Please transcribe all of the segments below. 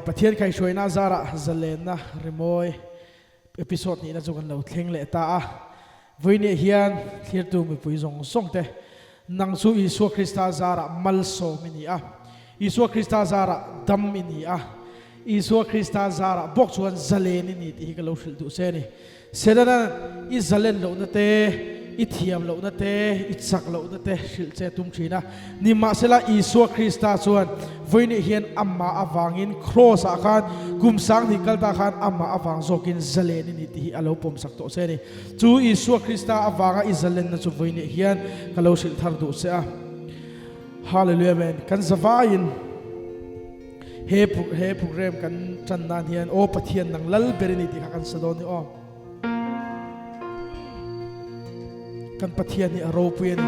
Pathian kaihhruaina zarah zalenna rimawi episode nihna chu kan lo thleng leh ta a. Vawiinah hian thlirtu mipui zawng zawng te nang chu Isua Krista zarah malsawm i ni a, Isua Krista zarah dam i ni a, Isua Krista zarah bawk chuan zalen i ni tih hi ka lo hrilh duh che a ni. Setana i zalen lohna te, i thiam lohna te, i chak lohna te hrilh che tum thin a. Nimahsela, Isua Krista chuan vawinih hian amah avangin Kraws-ah khan kum sanghnih kal ta khan amah avang zawkin zalen i ni tih hi a lo pawmsak tawh che a ni. Chu Isua Krista avanga i zalenna chu vawinih hian ka lo hrilh thar duh che a. Hallelujah Amen. Kan zavaiin he he program kan tan nan hian aw Pathian nang lal ber i ni tih kha kan sa dawn ni aw. Kan Pathian hi a ropui a ni.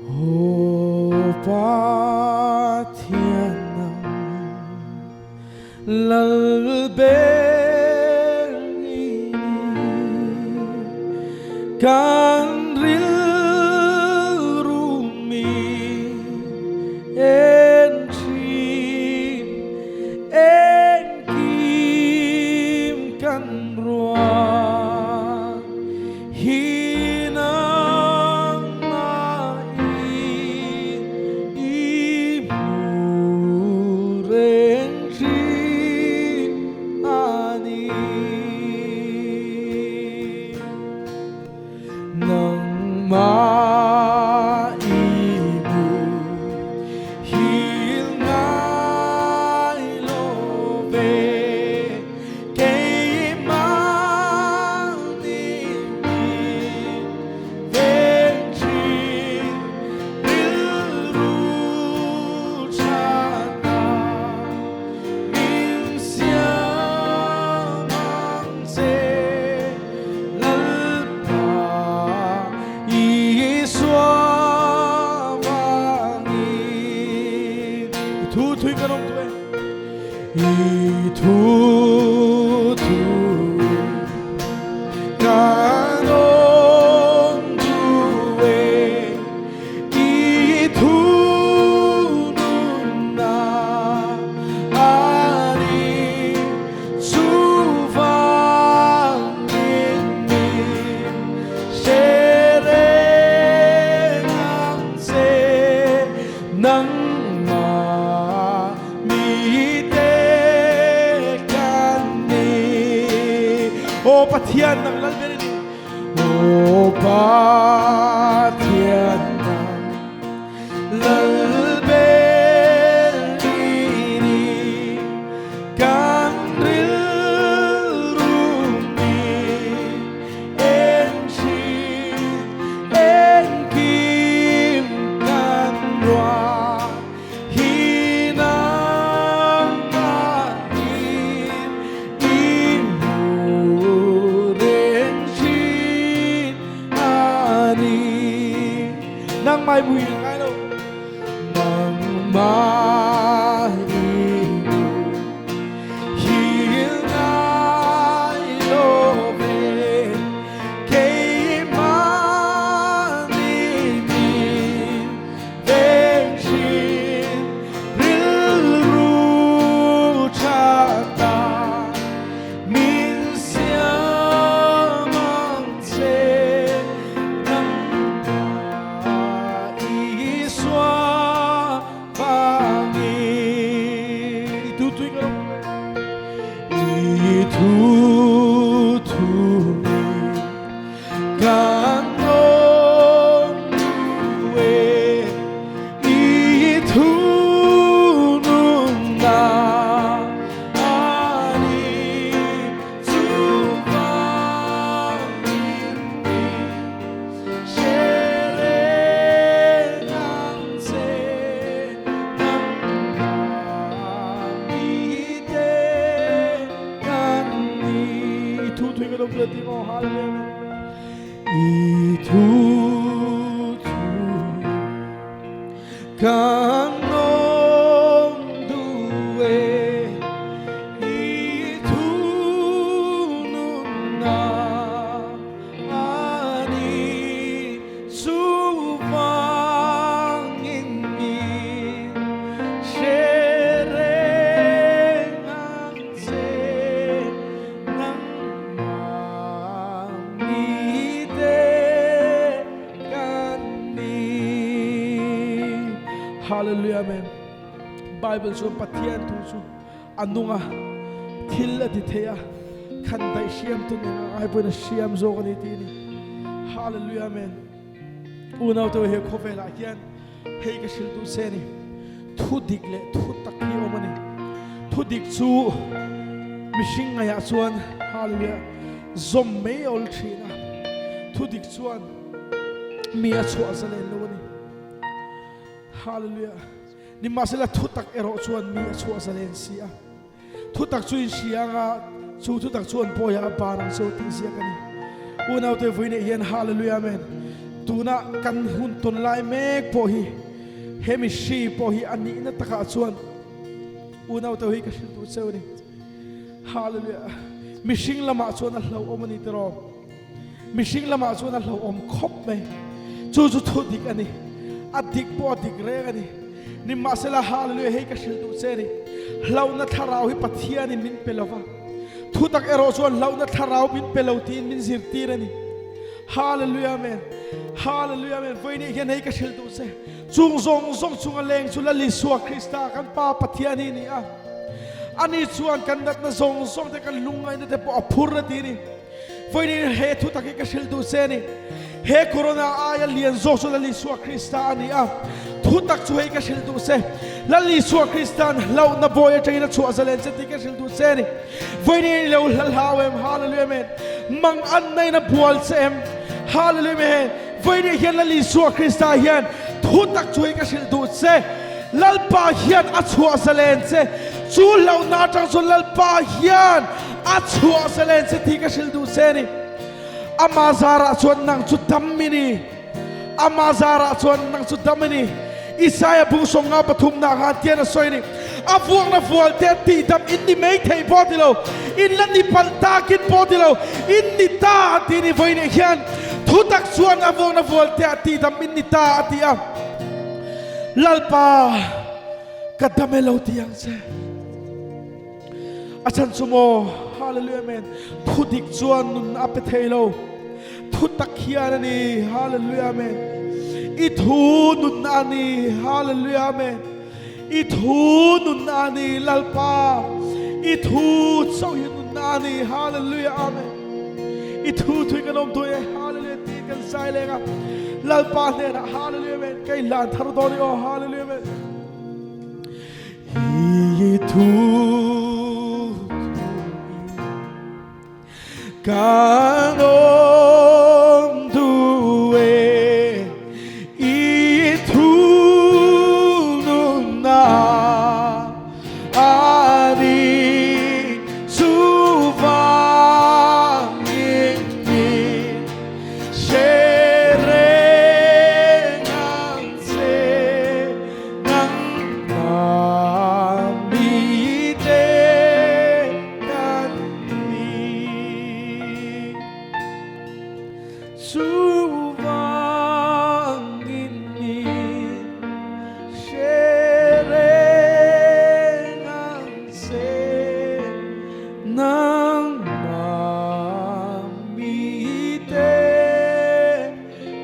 Aw Pathian nang Lal ber i ni, kan rilru mi en thin, engkim kan ruah hi nangmah in i hmu reng thin a ni. Nangmah i hmu hil ngai lo ve, keimah ni min veng thin rilru thatna min siam ang che Lalpa Isua vangin. I thu thui kan awm tu e. I thu thui kan awm tu e. I thu nunna a ni chuvangin min hre reng ang che nangmah mite kan ni. Aw Pathian nang lal ber i ni. Aw Pathian nang lal ber i ni. Kan rilru mi en thin engkim kan ruah hi nangmahin i hmu reng thin a ni. Nangmah i mui ngai lo. Nangmah i hil ngai lo ve keimah ni min veng thin rilru thata min siam ang che nangmah Isua vangin. I thu tui ka rawng I thu thui kan rawng e I thu nunna ani chu vangin I thu thui kan awm duh e I thu nunna. Hallelujah Amen. Bible chuan Pathian thu chu a nung a, thil a ti thei a, khan daih hriam tu nen a ngai pawhin a hriam zawk a ni tih a ni. Hallelujah Amen. Unau te he khawvelah hian hei ka hrilh duh che a ni. Thu dik leh thu tak hi a awm a ni. Thu dik chu mihring ngaihah chuan Hallelujah zawm mai a awl thin a. Thu dik chuan mi a chhuah zalen lo a ni. Hallelujah. Nimahsela thu tak erawh chuan mi a chhuah zalen si a. Thu tak chu in hria anga chu thu tak chuan bawiah a ban ang che u tih ziak a ni. Unaute vui neih hian Hallelujah Amen. Tuna kan hun tawn lai mek pawh hi he mi hri pawh hi a nihna takah chuan unaute hi ka hrilh duh cheu a ni. Hallelujah. Mihring lamah chuan a hlauhawm a ni tiraw. Mihring lamah chuan a hlauhawm khawp mai. Chu chu thu dik a ni. A dik pawh a dik reng a ni. Nimahsela, Hallelujah, hei ka hrilh duh che a ni. Hlauhna thlarau hi Pathianin min pe lo va. Thutak erawh chuan hlauhna thlarau min pe lo tiin min zirtir a ni. Hallelujah, Amen. Hallelujah, Amen. Vawiin hian hei ka hrilh duh che. Chung zawng zawng chunga leng chu Lal Isua Krista kan Pa Pathian hi a ni a. Ani chuan kan natna zawng zawng te, kan lungngaihna te pawh a phur a ti a ni. Vawiin he thu tak hi ka hrilh duh che a ni. He corona aia lian zawk chu Lal Isua Krista a ni a. Thu tak chu hei ka hrilh duh che. Lal Isua Krista'n hlauhna bawi atangin a chhuah zalen che tih ka hrilh duh che a ni. Vawiin i lo hla hlau em? Hallelujah Amen. Mang an na in a bual che em? Hallelujah Amen. Vawiin hian Lal Isua Krista hian thu tak chu hei ka hrilh duh che. Lalpa hian a chhuah zalen che. Chu hlauhna atang chuan Lalpa hian A chhuah selen che tih ka hrilh duh che ni. Ama zarah chuan nang chu dam i ni. Ama zarah chuan nang chu dam i ni. Isaiah bung sawmnga pathumna khan tian a sawi ni. A vuakna vual te tih dam in ni mai thei pawh ti lo. In la ni palh takin pawh ti lo. In ni ta a ti ni vawiinah hian thutak chuan a vuakna vual te tih dam in ni ta a ti a. Lalpa ka dam e lo ti ang che. A chhan chu maw, Hallelujah Amen, thu dik chuan nun a pe thei lo, thu tak hian a ni, Hallelujah Amen, i thu nunna a ni, Hallelujah Amen, i thu nunna a ni, Lalpa, i thu chauh hi nunna a ni, Hallelujah Amen, i thu thui kan awm tui e, Hallelujah ti kan zai leng a, Lalpa hnenah, Hallelujah Amen, ka inhlan thar dawn i aw, Hallelujah Amen. I thu kan awm duh e i thu nunna a ni chuvangin min hre reng ang che.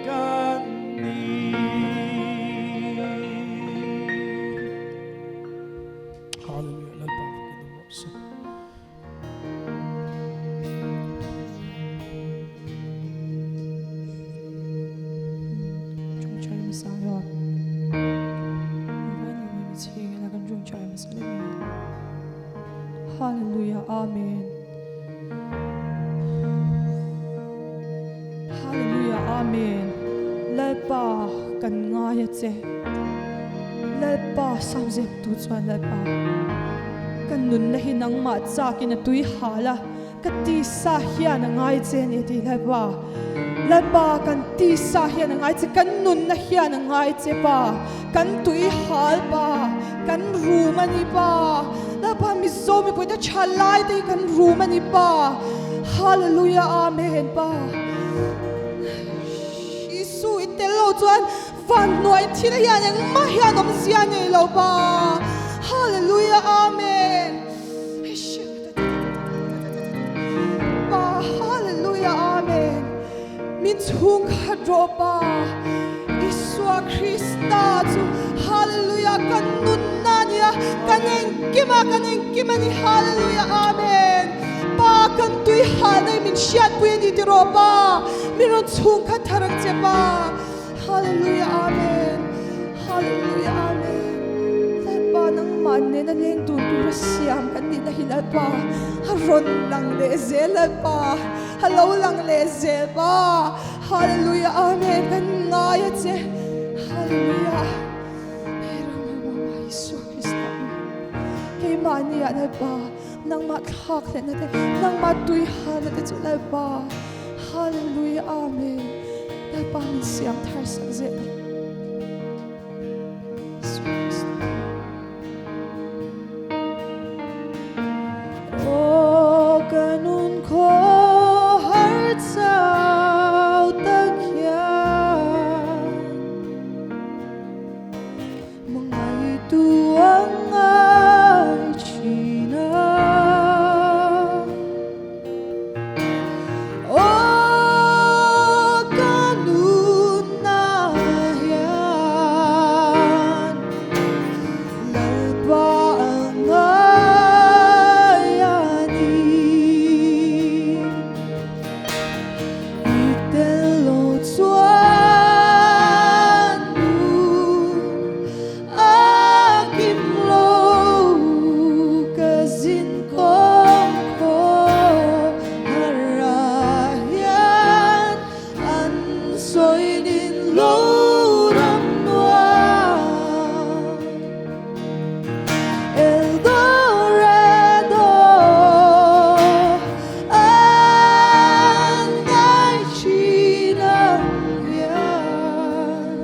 Kan ni. Hallelujah. Lalpa fakin awm rawh se. Chungchai Messiah. Hallelujah. Amen. Hallelujah Amen Lalpa kan ngai a che Lalpa samzep tu chuan Lalpa kan nunna hi nangmah chakin a tui hal a ka tisa hian a ngai che a ni a ti Lalpa Lalpa kan tisa hian a ngai che kan nunna hian a ngai che pa kan tui hal pa kan rum a ni pa Lalpa Mizo mipuite tha lai te hi kan rum a ni pa Hallelujah Amen pa Isu i tel lo chuan van hnuai thil hian engmah hian awmzia nei lo pa Hallelujah Amen Pa Hallelujah Amen min chhung khat rawh pa. Isua Krista chu Hallelujah kan nunna a ni a, kan engkima kan engkim a ni Hallelujah Amen. Pa kan tui halna hi min hriatpui a ni tiraw Pa, min rawn chhungkhat thar ang che Pa. Hallelujah Amen Hallelujah Amen Lalpa nangmah nena leng tur tura siam kan nihna hi Lalpa a rawn lang leh zel Lalpa a lo lang leh zel Pa Hallelujah Amen kan ngai a che Hallelujah Hei Isua Krista keimahni ah Lalpa nangmah thlak hlehna te nangmah tui halna te chu Lalpa Hallelujah Amen Lalpa min siam thar sak zel Isua Krista Aw ka nun khaw har chau tak hian Hmangaihtu a ngai thin a. Aw ka nunna hian Lalpa a ngai a ni. I tel lo chuan nun a kim lo ka zin kawng khaw har ah hian an sawi din lo ram nuam. El Dorado an ngai thin ang hian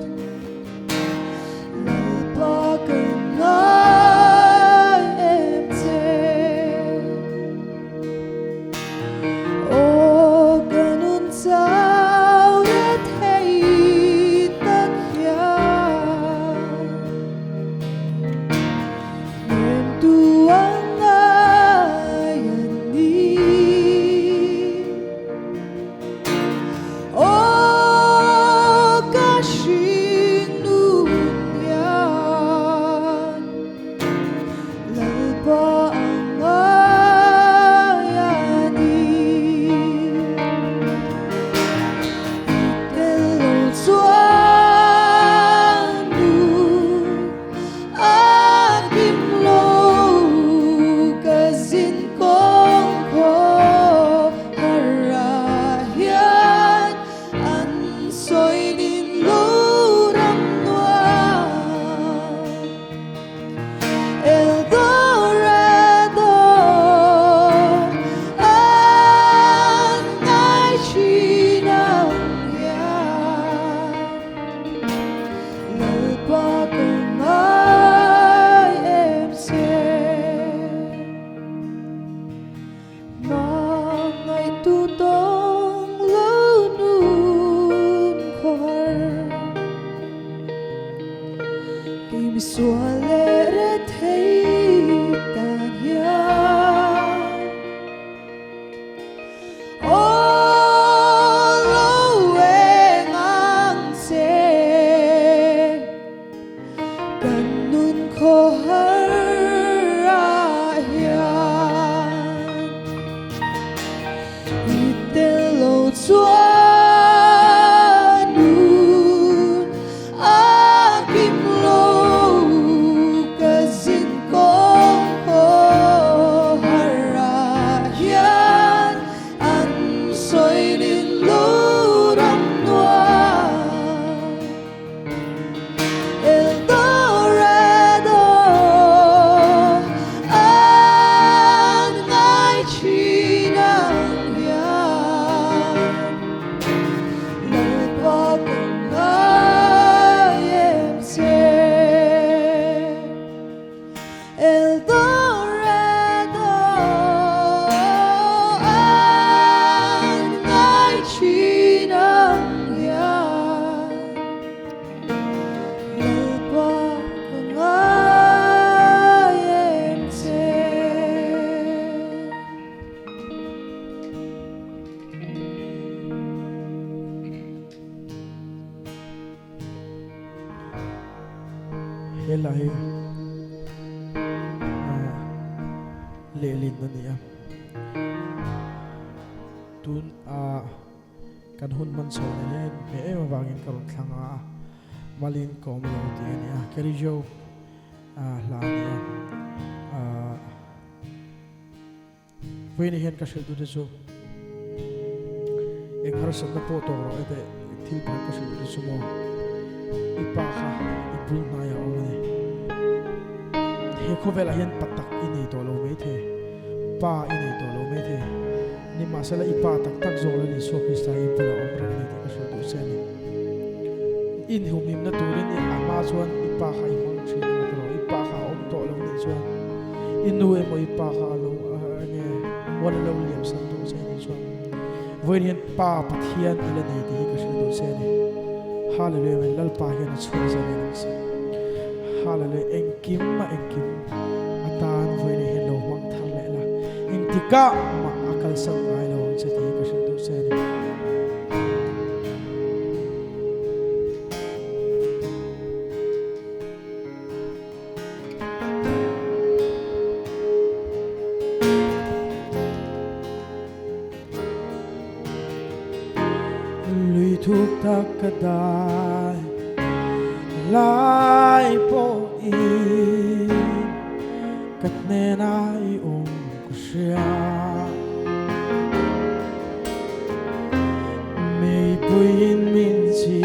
Lalpa ka ngai em che. Aw ka nun chau re thei tak hian. Hnemtu a ngai a ni. Aw ka hring nun hian Lalpa a ngai a ni. I tel lo chuan nun A kim lo ka zin kawng khaw har ah hian an sawi nin lo ram nuam. El Dorado an ngai thin ang hian. Lalpa ka ngai em che. Hmangaihtu tawng lo nun khawhar. Kei misual leh rethei tan hian. Aw lo eng ang che, kan nun khaw har ah hian i tel lo chuan nun a kim lo. He hla hi lehlin a ni a. Tun a kan hun hman chho nen hian hmeh em avangin ka rawn thlang a, malin ka awm lo tih a ni a. Carry Joe hla a ni a. Vawiin hian ka hrilh tute chu eng harsatna pawh tawk rawh e teh thil pakhat ka hrilh tute chu maw i pa kha i bul hnaiah a awm a ni. He khawvelah hian pa tak i nei tawh lo maithei, pa i nei tawh lo maithei. Nimahsela i pa tak tak zawk la Isua Krista hi i bulah awm reng a ni tih ka hrilh duh che a ni. Inhumhimna turin i a hma chuan i pa kha i hmang thin ang a ti rawh. I pa kha a awm tawh lo nih chuan i nu emaw i pa kha a lo enge mual a lo liam san tawh che nih chuan vawiin hian Pa Pathian i la nei tih hi ka hrilh duh che a ni. Hallelujah Amen Lalpa hian a chhuah zan en ang che. Hallelujah engkim a engkim atan vawiin hian lo hmang thar leh la engtikah mah a kalsan ngai lo ang che tih hi ka hrilh duh che a ni. Lui thuk tak ka dai lai pawhin ka hnenah i awm ka hria. Meipuiin min chi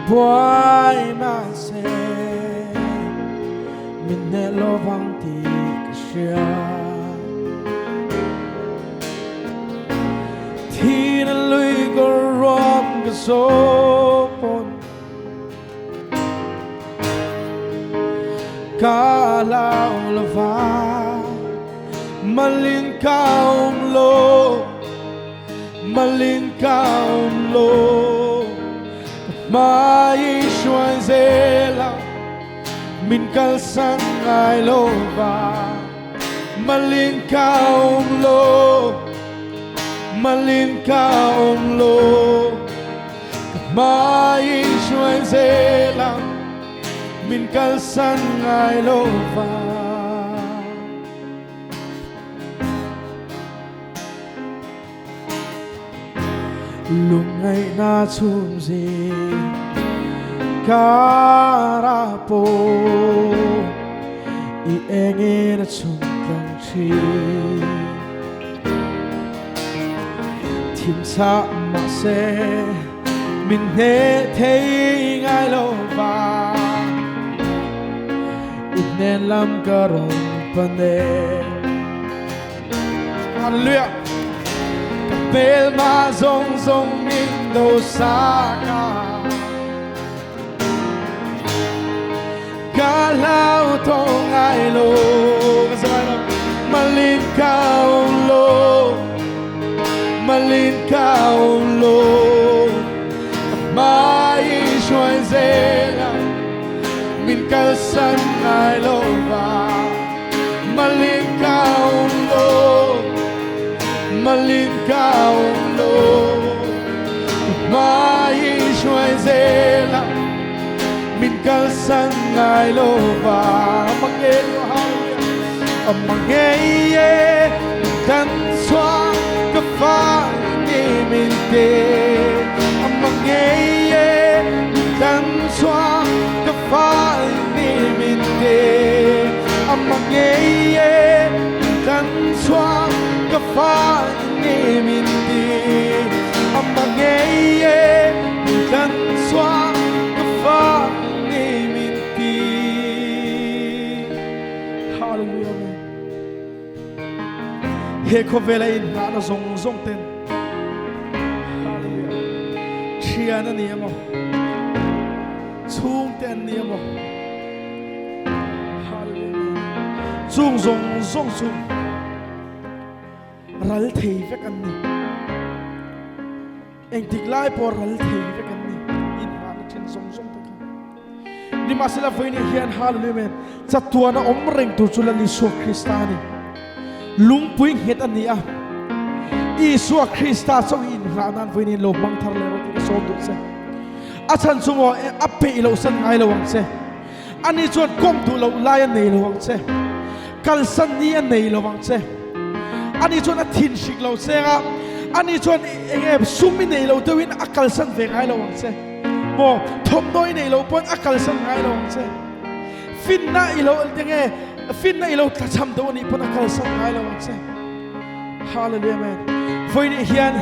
buai mahse min hneh lovang tih ka hria. Thina lui ka ruam ka zawh pawn Ka hlau lova malin ka awm lo malin ka awm lo ka hmai i hruai zel a min kalsan ngai lova malin ka awm lo malin ka awm lo Ka hmai i hruai zel ang, min kalsan ngai lo va. Lungngaihna chhum zing karah pawh i engin a chhung tlang thin. Thim chah mahse min hneh thei ngai lo va, i hnen lam ka rawn pan e. Hallelujah! Ka hmelma zawng zawng min do sak a, Ka hlau tawh ngai lo, Malin ka awm lo, Malin ka awm lo, Ka hmai i hruai zel a, Min kalsan ngai lo va, Malin ka awm lo, Malin ka awm lo, Ka hmai i hruai zel a, Min kalsan ngai lo va Mangei e kan chhuah ka fa ni min te Mangei e kan chhuah ka fa ni min te Mangei e kan chhuah ka fa ni min ti Mangei e kan chhuah ka fa ni min ti. Hallelujah Amen. He khawvela in nghahna zawng zawng ten Hallelujah thian a ni emaw chhungte an ni emaw Hallelujah chung zawng zawng chu ral thei vek an ni. Engtik lai pawh ral thei vek an ni. Inhahna thin zawng zawng te kha. Nimahsela vawiin hian Hallelujah Amen chatuana awm reng tur chu Lal Isua Krista a ni. Lungpui nghet a ni a. Isua Krista chauh hi inhah nan vawiin hian lo hmang thar leh rawh tih ka sawm duh che. A chhan chu maw a peih loh san ngai lo ang che. Ani chuan kawm duh loh lai a nei lo ang che. Kalsan ni a nei lo ang che. Ani chuan a thin hrik lo che a, ani chuan enge sum i nei lo deuhin a kalsan ve ngai lo ang che. Maw thawmhnaw i nei lo pawn a kalsan ngai lo ang che. Finna i lo enge finna i lo tlachham deuh anih pawn a kalsan ngai lo ang che. Hallelujah amen. Vawiin hian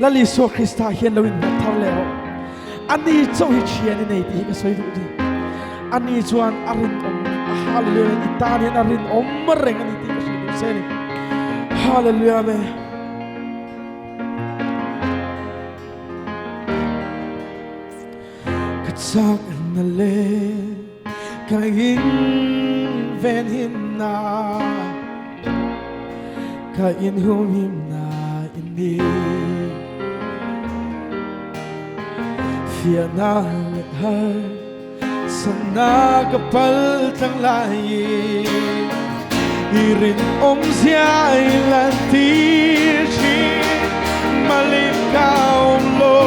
Lal Isua Krista hian lo inhmet thar leh rawh. Ani chauh hi thian i nei tih hi ka sawi duh ni. Ani chuan a rinawm, hallelujah, i tan hian a rinawm reng a ni tih ka hrilh duh se ni. Hallelujah, amen. Ka chak na le ka in ven him na ka in hum him na in ni Fia na le har sana ka pal tlang lai I rin om zia i lan tir thin Malin ka om lo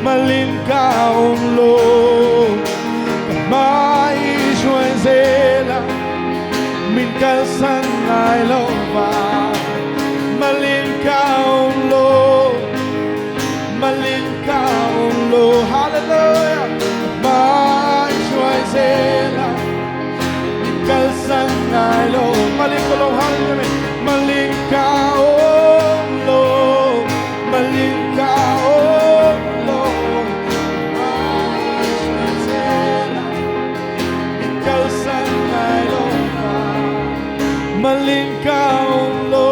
Malin ka om lo Ka hma i hruai zel a Min kalsan ngai lo va Malin ka om lo Malin ka om lo Hallelujah Ka hma i hruai zel a Min kalsan ngai lo Malin ka lo Hallelujah Malin ka om lo Malin ka om lo Min kalsan ngai lo Malin ka om lo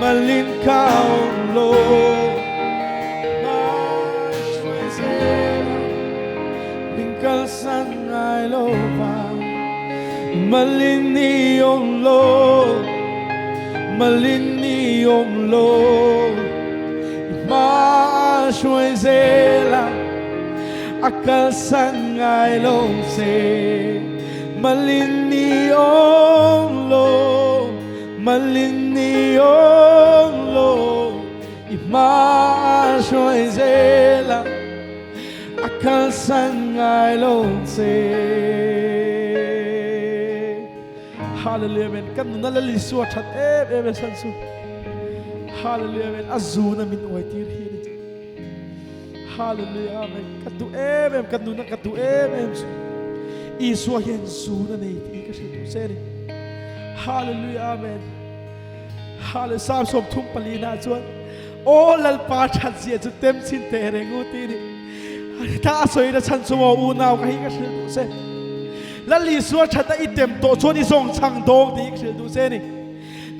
Malin ka om lo Min kalsan ngai lo va Malin ni om lo Malin ni om lo I hma hruai zel a a kalsan ngai lo che Malin ni om lo Malin ni om lo I hma hruai zel a a kalsan ngai lo che. Hallelujah amen. Kan nuna Lal Isua that em em e san su. Hallelujah amen. A zuna min uai tir hi ni. Hallelujah amen. Ka du em em kan nuna ka du em em su. Isua hian zuna nei ti ka hrilh duh che ni. Hallelujah amen. Hallelujah Psalm 34 na chuan Aw Lalpa that zia chu tem chin te reng u ti ni. Ta a sawi na chhan chu maw unau ka hi ka hrilh duh che. Lal Isua thatna i tem tawh chuan i zawng chhang dawng tih hi ka hrilh duh che ni.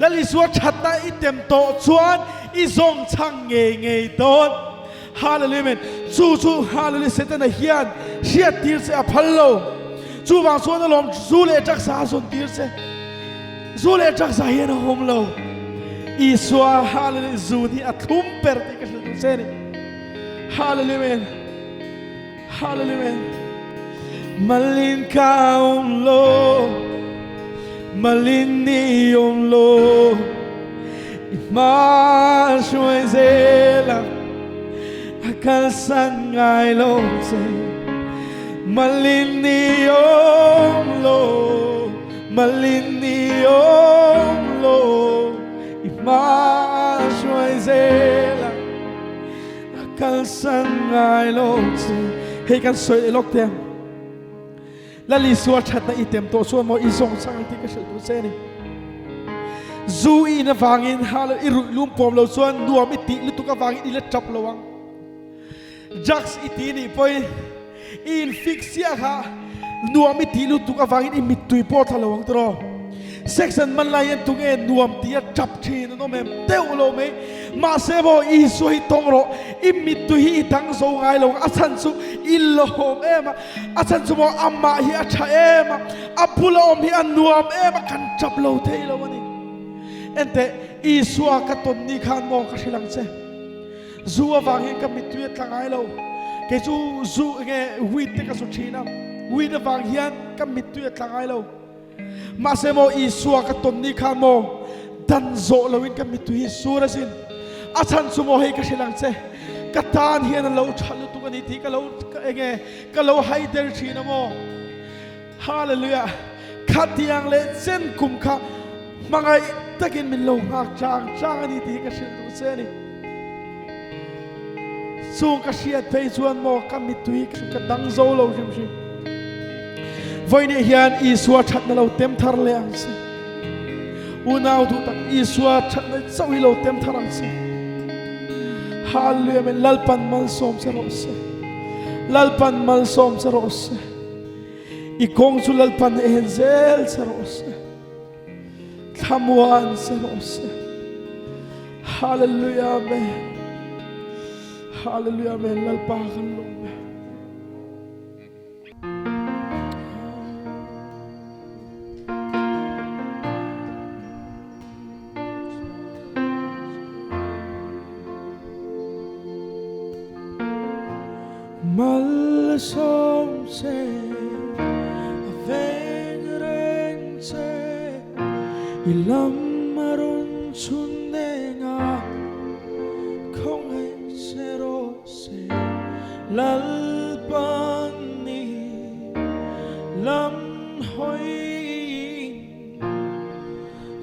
Lal Isua thatna i tem tawh chuan i zawng chhang ngei ngei dawn. Hallelujah amen. Chu chu hallelujah Setana hian hriat tir che a phal lo. Chuvang chuan alawm zu leh taksa a zawn tir che. Zu leh taksa hian a awm lo. Isua hallelujah zun hi a thlum ber tih ka hrilh duh che ni. Hallelujah amen. Hallelujah amen. Malin ka awm lo, malin ni awm lo, i hma hruai zel a, a kalsan ngai lo che. Malin ni awm lo, malin ni awm lo, i hma hruai zel a, A kalsan ngai lo che. Hei kan sawi leh lawk te. Lal Isua thatna i tem tawh chuan maw i zawng chang ang tih ka hrilh duh che ni. Zu i in avangin hal i ruih lum pawm lo chuan nuam i tih lutuk avangin i la tap lo ang. Drugs i ti nih pawhin I infik siah kha nuam i tih lutuk avangin i mittui pawh thla lo ang tiraw. Sex an man lai hian tunge nuam tih a tap thin an awm em? Deuh lo mai. Mahse maw Isua hi tawng rawh, i mittui hi i dang zo ngai lo ang. A chhan chu i lawm em a, a chhan chu maw amah hi a tha em a, a bula awm hi a nuam em a, kan tap lo thei lo a ni. Enteh, Isua ka tawn ni khan maw ka hrilh ang che. Zu avang hian ka mittui a tla ngai lo. Kei chu zu enge weed te ka zu thin a. Weed avang hian ka mittui a tla ngai lo. Mahse maw Isua ka tawn ni khan maw dan zawh loin ka mittui hi sur asin. A chhan chu maw hei ka hrilh ang che. Ka tan hian a lo tha lutuk a ni tih ka lo enge ka lo hai der thin a maw? Hallelujah! Khatiang leh chen kum kha hmangaih takin min lo nghak chang chang a ni tih hi ka hrilh duh che a ni. Chung ka hriat phei chuan maw ka mittui ka dang zo lo hrim hrim. Vawinih hian Isua thatna lo tem thar leh ang che. Unau duh tak Isua thatna chauh hi lo tem thar ang che. Hallelujah amen. Lalpan malsawm che rawh se. Lalpan malsawm che rawh se. I kawng chu Lalpan en zel che rawh se. Thlamuan che rawh se. Hallelujah amen. Hallelujah amen. Lalpa kan lawm e. Malsawm che a veng reng che i lam a rawn chhun nenga khawngaih che rawh se Lalpan ni lam hawiin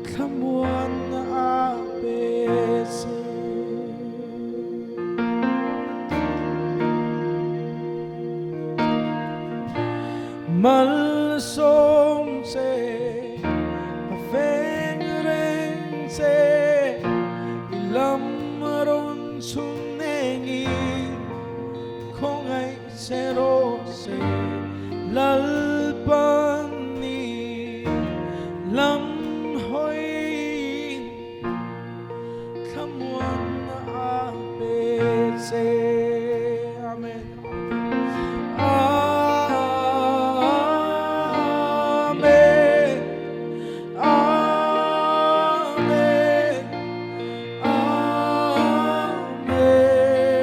Thlamuan a pe che. Malsawm che a veng reng che i lam a rawn chhun nengin khawngaih che rawh se Lalpan ni lam hawiin thlamuan a pe che. Amen. Amen. Amen. Amen. Amen. Amen.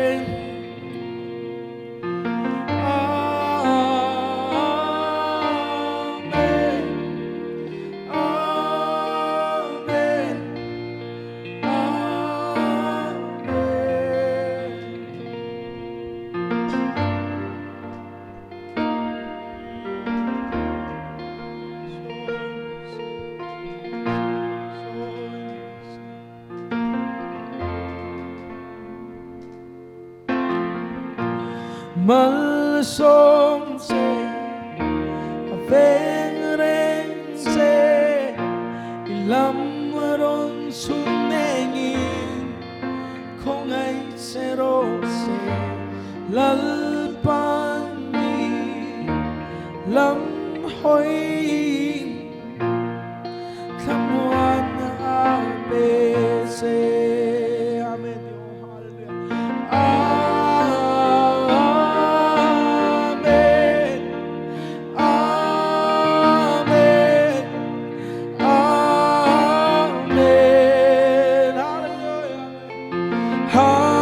Amen. Malsawm che a veng reng che i lam rawn chhun nengin khawngaih che rawh se Lalpan i lam hawiin thlamuan a pe che. Amen. Amen. Amen. Amen. Hallelujah.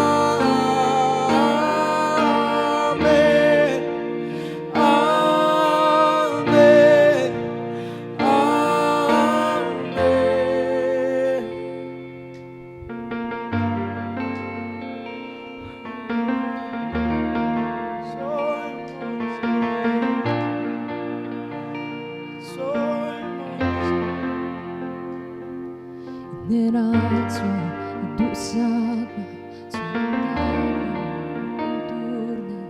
Amen. Amen. Amen. Hnenah chuan duhsakna chhungkua tur nen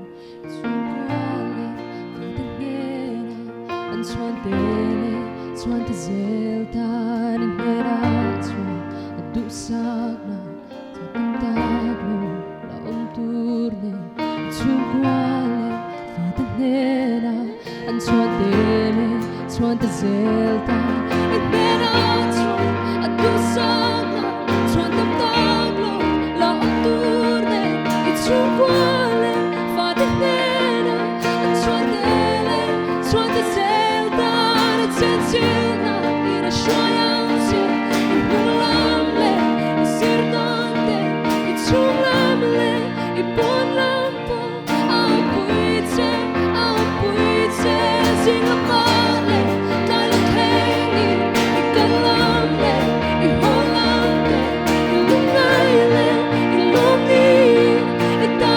chhungkua leh fate hnenah an chhuante leh chhuante zel tan hnenah chuan duhsakna Tam tak lo la awm tur nen chhungkua leh fate hnenah an chhuante leh chhuante zel ta i hnenah chuan a duhsakna chhuan tam tak lo la awm tur nen i chhungkua leh fate hnenah an chhuante leh chhuante zel ta i chenchilhna in a hruai ang che i hnu lam leh i zir dawn te i chhung lam leh i pawn lam pawh a awmpui che a awmpui che zing lamah leh tlai lam thlengin i kal lam leh i haw lam te i lungngai leh i lawmni i tan.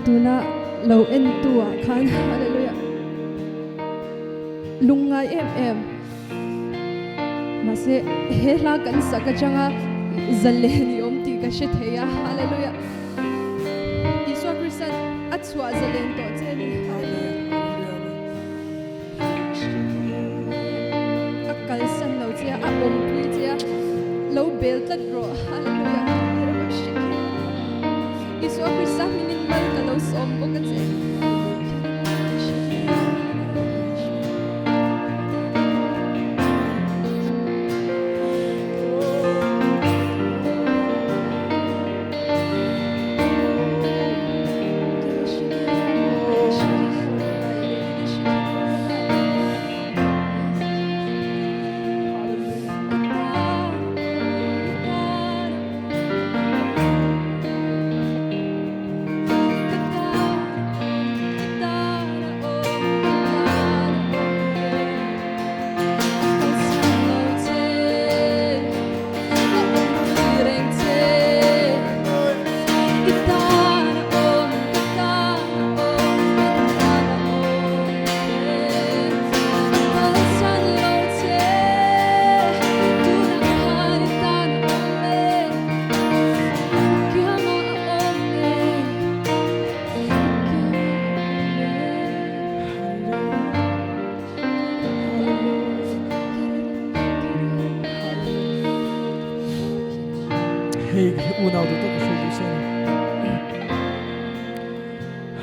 Tuna lo en tu ah khan hallelujah lungngai em em mahse he hla kan sak atanga zalen i awm tih ka hre thei a hallelujah Isua Kristan a chhuah zalen tawh che a ni hallelujah A kalsan lo che a, a awmpui che a, lo bel tlat rawh. Hallelujah. Isua Krista hmingin mal ka lo sawm bawk a che.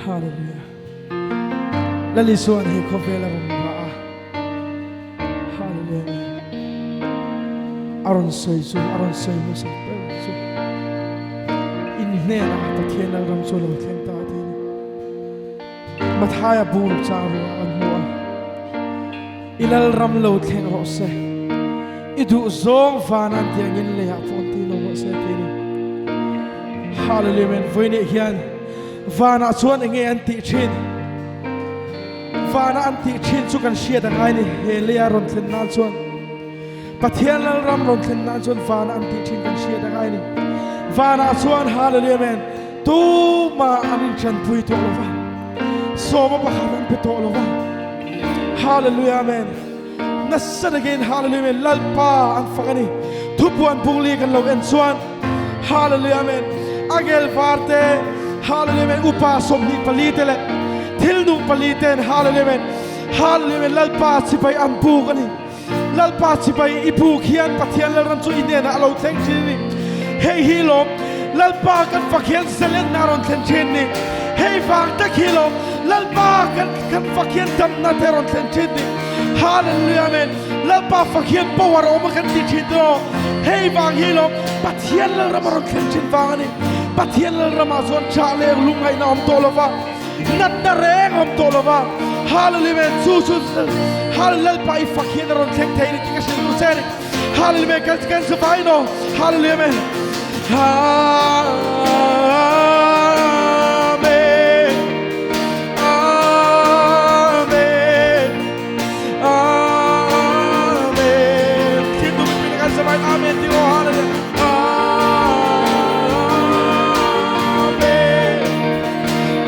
Hallelujah. Lal Isuan he khawvel a rawn rah a. Hallelujah. A rawn sawi chu, a rawn sawi hmasa ber chu in hnenah Pathian Lalram chu a lo thleng ta a ti a ni. Mathaia bung ruk chang ruah kan hmu a. I Lalram lo thleng rawh se. I duh zawng van an tiangin leiah pawh an ti lo rawh se ti a ni. Hallelujah amen. Vawiinah hian vanah chuan enge an tih thin? Vanah an tih thin chu kan hriat a ngai ni. He leia rawn thlen nan chuan Pathian Lalram rawn thlen nan chuan vanah an tih thin kan hriat a ngai ni. Vanah chuan hallelujah amen. Tumah an inthanpui tawh lo va. Sawma pakhat an pe tawh lo va. Hallelujah amen. Nasa takin Hallelujah Amen Lalpa an fak a ni. Thupuan pungli kan lo en chuan Hallelujah Amen Angel var te Hallelujah Amen upa 24 te leh thil nung pali ten Hallelujah Amen Hallelujah Amen Lalpa chibai an buk a ni. Lalpa chibai i buk hian Pathian Lalram chu i hnenah a lo thleng thin a ni. Hei hi lawm Lalpa kan fak hian zelenna a rawn thlen thin ni. Hei vang tak hi lawm Lalpa kan kan fak hian damna te a rawn thlen thin ni. Hallelujah Amen. Lalpa fak hian power a awm a kan ti thin te aw. Hei vang hi lawm Pathian Lalram a rawn thlen thin vang a ni. Pathian Lalramah chuan chah leh lungngaihna a awm tawh lo va, natna reng a awm tawh lo va. Hallelujah Amen. Chu chu Hallelujah Lalpa i fak hian a rawn thleng thei ni tih ka hrilh duh che a ni. Hallelujah Amen. Kan kan zavai no. Hallelujah Amen. Amen. Amen. Amen. Thinlung in pin kan zavai Amen ti aw Hallelujah. Amen.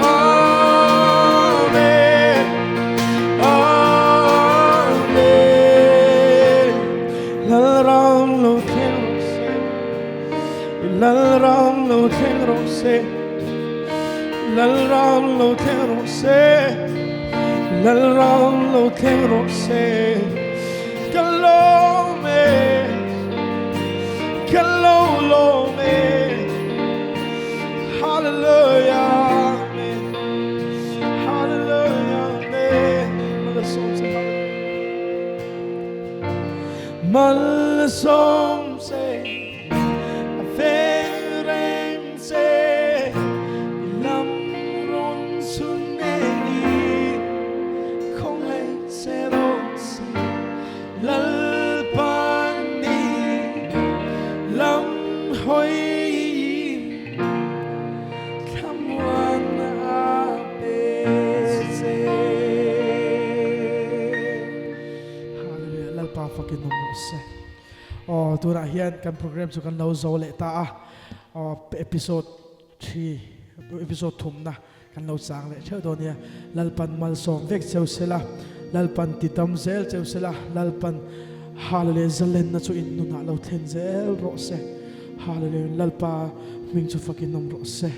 Amen. Amen. Lalram lo thleng rawh se. Lalram lo thleng rawh se. Lalram lo thleng rawh se. Lalram lo thleng rawh se. Ka lawm e. Ka lo lawm e. Hallelujah. Amen. Hallelujah. Amen. Malsawm se. Malsawm se. A veng reng che. I lam rawn chhun ngei. Khawngaih che rawh se. Lalpa ni lam hawi thlamuan a pe che. Hallelujah Lalpa fakin awm rawh se. Aw tunah hian kan program chu kan lo zo leh ta a. Aw episode 3 episode thumna Kan lo chang leh theuh dawn nia. Lalpan malsawm vek cheu sela, Lalpan ti dam zel cheu sela, Lalpan Hallelujah zalenna chu in nunah lo thlen zel rawh se. Hallelujah Lalpa hming chu fakin awm rawh se.